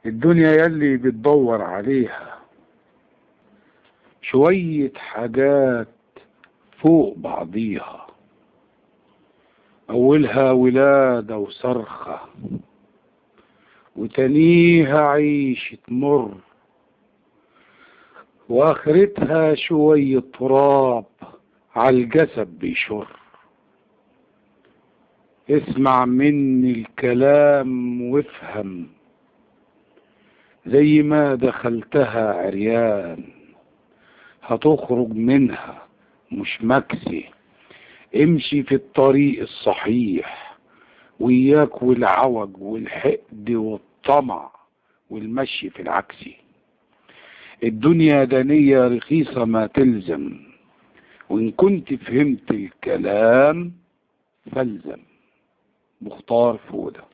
الدنيا يلي بتدور عليها شوية حاجات فوق بعضيها، أولها ولادة وصرخة، وتانيها عيشة مر، وآخرتها شوية تراب عالجسد بيشر. اسمع مني الكلام وافهم، زي ما دخلتها عريان هتخرج منها مش مكسي. امشي في الطريق الصحيح، وياك والعوج والحقد والطمع والمشي في العكسي. الدنيا دنية رخيصة ما تلزم، وإن كنت فهمت الكلام فالزم. مختار فودة.